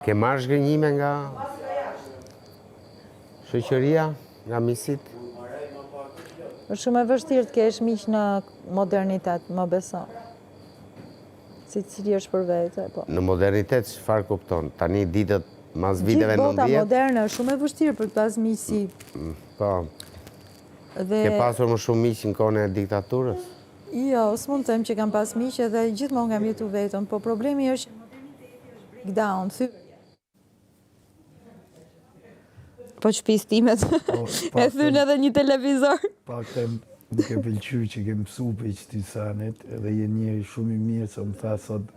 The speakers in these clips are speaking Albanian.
Ke marrë zhgënjime nga shoqëria, nga miqtë? Është shumë e vështirë të kesh miq në modernitet, më beso. Secili është për vete, po. Në modernitet çfarë kupton? Tani ditët mas viteve 90? Gjithë bota moderne është shumë e vështirë për të pas miq si. Mm, po. Dhe... Ke pasur më shumë miq në kohën e diktaturës? Jo, s'mund të them që kam pas miq edhe gjithmonë kam jetu vetëm, po problemi është që moderniteti është breakdown, thyerje. Po shpisë time po, e thyn edhe një televizor. Pak të më ke pëlqy që ke mësu prej qëti senit, edhe je njeri shumë i mirë, se më the sot,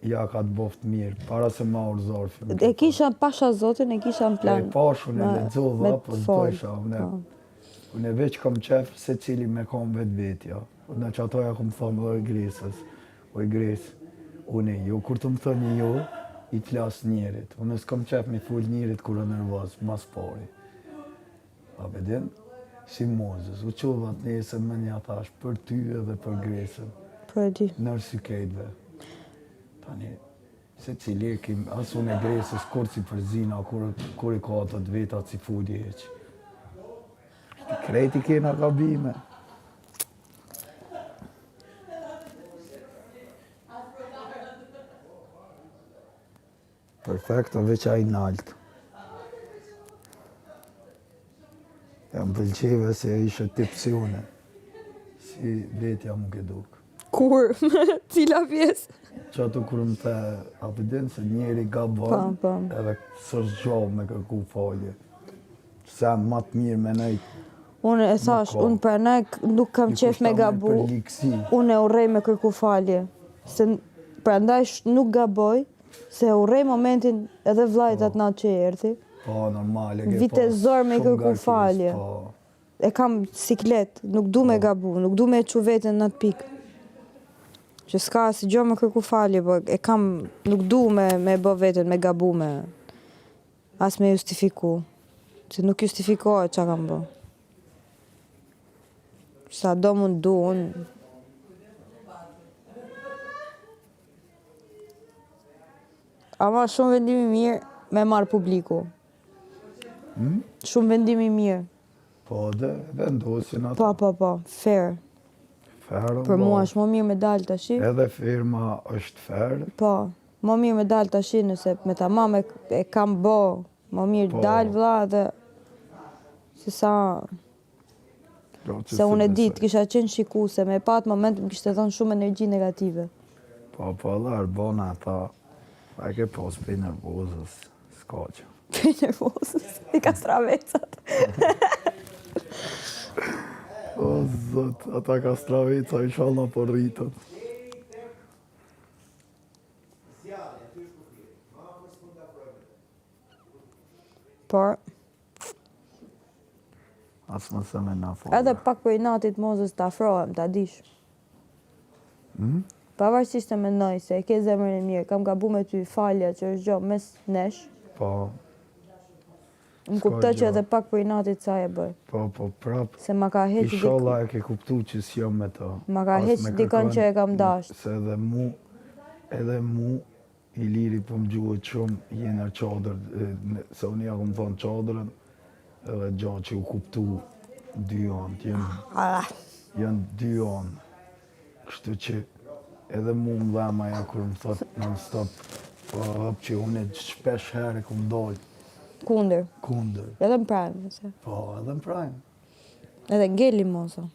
ja ka të boft mirë, para se ma ardh zarfi. E kisha pasha zotin, e kisha në plan. E pash, unë e lexova, po s'dojsha, unë po. Unë veç kom qef secili me kon vetvetja. Unë qato ja kom thonë dhe Gresës. Oj Gres, unë jo kur të më thoni jo, i flas njerit. Unë s'kom qef me fol njerit kur o nervoz, mas pari. A pe din? Si Mozës, u çova të nesërmen ja thash për ty edhe për Gresën. Po e di. Nër sy krejtve. Tani, secili e kim, as unë e Gresës, kur s'i përzina, kur, kur i ka ato të vetat s'i fuli hiç. Krejt i kena gabime. Perfekt, veç ai nalt. Ja më pëlqeve se ishe tip si une. Si vetja më ke duk. Kur? Cila pjesë? Qato kur më the, a pe din se njeri gabon, po, po. edhe s'është gjo me kërku falje. Se ma të mirë me nejt. Unë e thash, unë pranaj nuk kam qef me gabu, unë e urrej me kërku falje. Se prandaj nuk gaboj, se e urrej momentin edhe vllait po. atë natë që erdhi. Po, normal, e ke Vite zor me kërku falje. Po. E kam siklet, nuk du me po. gabu, nuk du me e çu veten në atë pikë. Që s'ka asgjë me kërku falje, po e kam, nuk du me, me bë veten, me gabu, me... As me justifiku. Se nuk justifikohet ça kam bo. Sa do mund du unë. Ama shumë vendim i mirë me marrë publiku. Hmm? Shumë vendim i mirë. Po dhe vendosin ato. Po, po, po, fair. Fair, Për mua është më mirë me dalë tashi. Edhe firma është fair. Po. Më mirë me dal tashi nëse me tamam e, e kam bo, më mirë po. dal vlla edhe se sa Jo, se unë e di, të kisha qenë shikuse, me pa atë moment më kishte dhënë shumë energji negative. Po, po, edhe Arbona tha, a ke pos prej nervozës, s'ka që. Prej nervozës, i kastravecat. o, zot, ata kastraveca, inshallah po rritën. Por As më se me na fol. Edhe pak për inatit Mozës të afrohem, ta dish. Hmm? Pavarësisht se mendoj se e ke zemrën e mirë, kam gabu me ty falja që është gjë mes nesh. Po. Më kupto që edhe pak për inatit saj e bëj. Po, po, prap. Se ma ka heq dikë. Ishallah e ke kuptu që s'jam me to. Ma ka heq dikën që e kam dasht. Se edhe mu, edhe mu, Iliri po më gjuhet shumë, jena çadër, se unë ja kom thonë çadrën, edhe gja që u kuptu dy anë, janë, ah. janë dy anë. Kështu që edhe mu më dhem ajo kur më thot non stop, po hop që unë shpesh herë kom dalë. Kundër. Kundër. Edhe në prime, se. Po, edhe në prime. Edhe ngeli Mozo.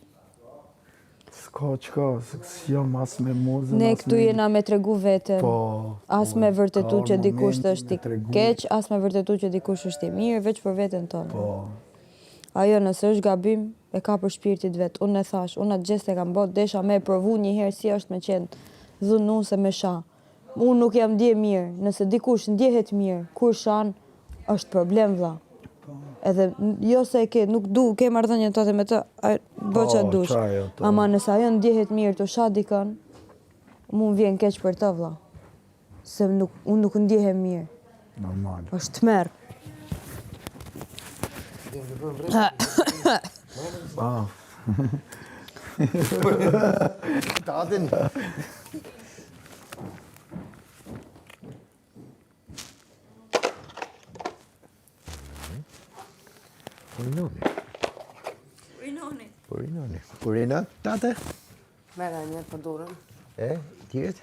S'ka çka, s'jam as me Mozën, Ne këtu jena me tregu veten. Po, as me vërtetu që dikush është i keq, as me vërtetu që dikush është i mirë, veç për veten tonë. Po. Ajo nëse është gabim, e ka për shpirtit vet. Unë e thash, unë atë gjest e kam bo, desha me e provu një herë si është me qenë dhunuse me sha. Unë nuk jam ndje mirë, nëse dikush ndjehet mirë, kur shan, është problem vlla. Po. Edhe jo se e ke, nuk du, ke marrëdhënien tënde me të, bë po, ça dush. Ama nëse ajo ndjehet mirë tu sha dikën, mu më vjen keq për të vlla. Se nuk, unë nuk ndjehem mirë. Normal. Është tmerr. Ah. Tatin. Urinoni. Urinoni. Urinoni. Urino, tate? Merë një për dorën. E, tjerët?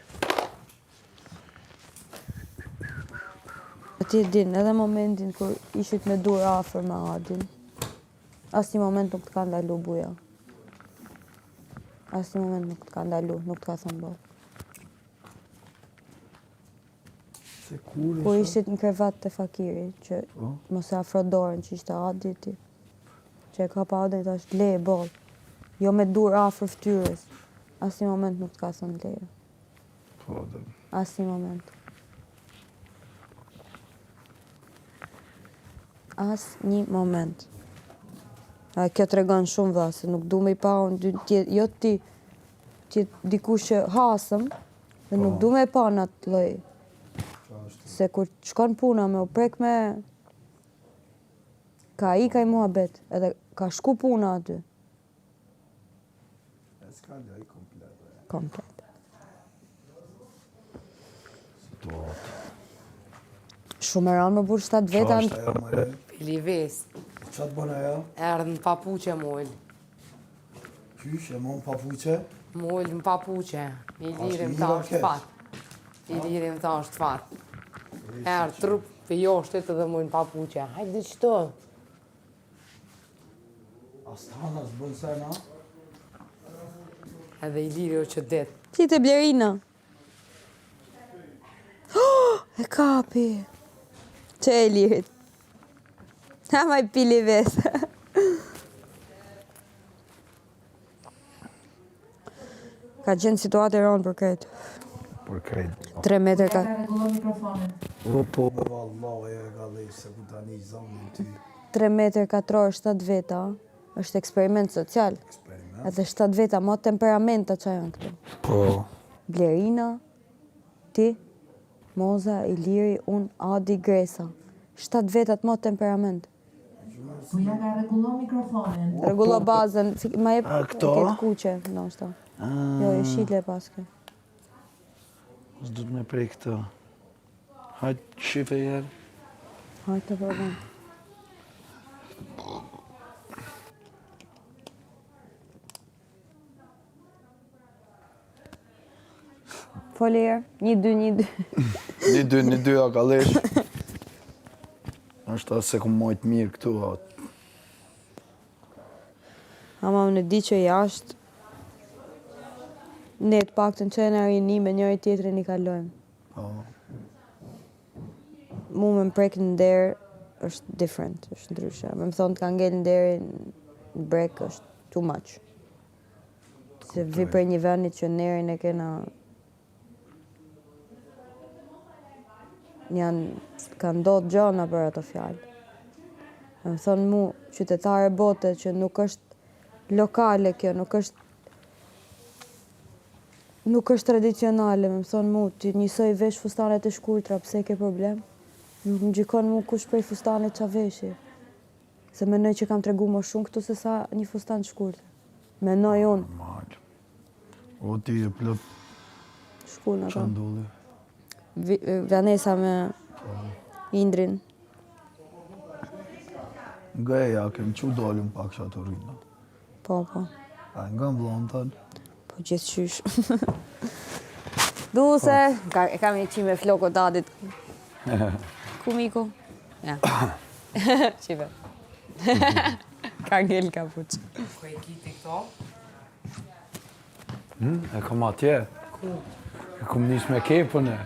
Ti e din, edhe momentin kur ishit me dur afër me Adin, asnjë moment nuk të ka ndalu buja. Asnjë moment nuk të ka ndalu, nuk të ka thënë boll. Se kur Kur ishit në krevat te Fakiri, që po. mos e afro dorën që ishte Adi ti, që e ka pa Adin, thash leje boll. Jo me dur afër fytyrës. Asnjë moment nuk të ka thënë leje. Po, dhe. Asnjë moment. Asnjë moment. A kjo tregon shumë vlla, se nuk du me i pa unë dy tje, jo ti, ti dikush që hasëm, dhe nuk Po. du me i pa në atë lloj. Se kur shkon puna me u prek me ka i ka i muhabet, edhe ka shku puna aty. E s'ka loj komplet. Komplet. Situatë. Shumë e rëndë më burë 7 veta. Qa është ajo, Mare? Pilives, Qa të bën ajo? erdhë në papuqe mol. Qysh, e mon papuqe? Mol në papuqe. I lirim mirë ta a është keq? fat. I lirim ta është fat. Erdhë trup për joshtit edhe mol në papuqe. Hajde qëto. Astana s'bën se na? Edhe i liri o që dit. Ti te Blerina. Oh, e kapi. Që e lirit. Ha maj pili ves. Ka qenë situatë e rëndë për krejt. Për krejt. 3 metër ka... Rregullo mikrofonin. Po, po. Vallah, e ka dhe se ku tani zonin ty. 3 metër katror 7 veta, është eksperiment social. Eksperiment. Edhe 7 veta, ma temperamenta që janë këtu. Po. Blerina, ti, Moza, Iliri, unë, Adi, Gresa. 7 vetat ma temperament. Bujaga rregullo mikrofonin. Rregullo bazën, ma jep A, këto? këtë kuqe, ndoshta. Jo, e shile paske. S'du të me prej këtë. Hajtë, shife jerë. Hajde të provojmë. Foli herë, një, dy, një, dy. Një, dy, një, dy, a ka lesh. është se ku mojt mirë këtu, a. Ama unë e di që jashtë, ne të paktën që jena rini me njëri tjetrin i kalojmë. Po. Mu me më prek në nder është different, është ndryshe. Me më thonë të ka ngel nderi në brek është too much. Se vi prej një vendit që nerin e kena janë, ka ndodhë gjana për ato fjalë. Me më thonë mu, qytetare bote që nuk është lokale kjo, nuk është nuk është tradicionale, me më thonë mu, ti njësoj vesh fustanet e shkurtra, pse ke problem? Nuk më gjykon mu kush prej fustanit qa veshi. Se menoj që kam tregu më shumë këtu se sa një fustan të shkurtër. Menoj unë, Normal. O ti e plot shkun që ato. ndodhi. Vi- Vanessa me Indrin. Nga e ja, kem që dalim pak që ato rrina. Po, po. A nga më vëllon tënë? Po gjithë qysh. Duse, ka, e kam një qime flokut adit. Ku miku? Ja. Qive. Ka ngel kapuç. Ku e ki ti këto? Hmm, e kom atje. Ku? E kom nis me kepën e.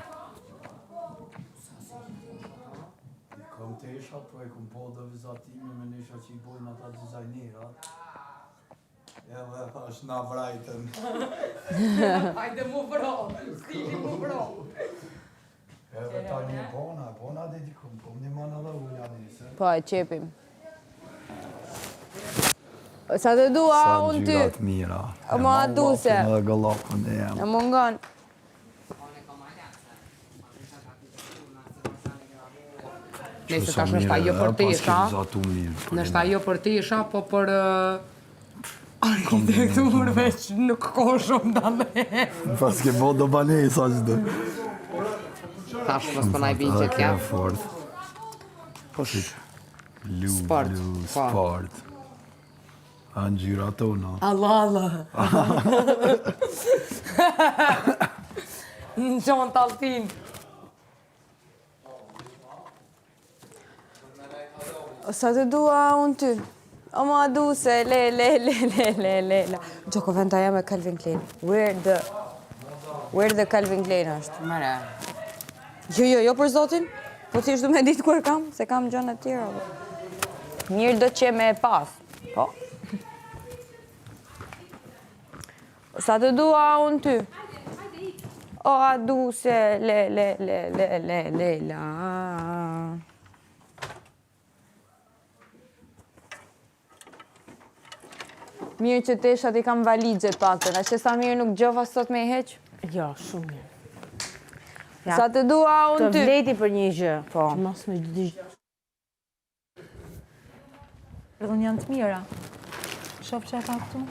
Kom të isha, po e kom po dhe vizatimi me nisha që i bojnë ata dizajnerat. Edhe thash na vrajtën. Hajde mu vro, stili mu vro. Edhe tani e bona, e bona dhe dikum, po më ndihmon edhe uja nese. Po, e qepim. Sa të dua unë ty, të mira. O, ma duse. Edhe gëllapën e jam. e mungon. Nëse tash nështë ajo për tesha, Zatu mirë. po nështë ajo për tesha, po për ë, arkitekturë veç nuk ka shumë dallim. Pas ke bo do banesa që do. Tash mos po na i bin Edhe që kjo e tja. fort. Po sh. Blu, Sport, blu, po. sport. A ngjyra tona. Allah, Allah. Në qonë të altin. Sa të dua unë ty. O ma du se le le le le le le le. Gjoko venda jam e Calvin Klein. Where the Where the Calvin Klein është? Mëre. Jo, jo, jo për zotin. Po thjesht du me ditë ku e kam, se kam gjëna të tjera. Po. Mirë do që me e pas. Po. Sa të dua unë ty. O, a du se le le le le le le la. Mirë që teshat i kam valixhe paktën, a që sa mirë nuk gjova sot me i heq? Jo, shumë mirë. Sa të dua unë ty. Të vlejti për një gjë. Po. Që mos me gjë. Edhe janë të mira. Shof që e ka këtu.